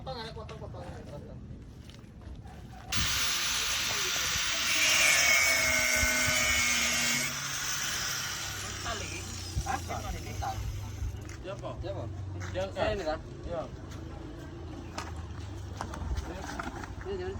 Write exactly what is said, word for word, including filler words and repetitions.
Potong, ada potong, potong, ada potong. Hah? Ini, ini. Siapa? Siapa? Yang saya ini kan? Ya. Ini kan?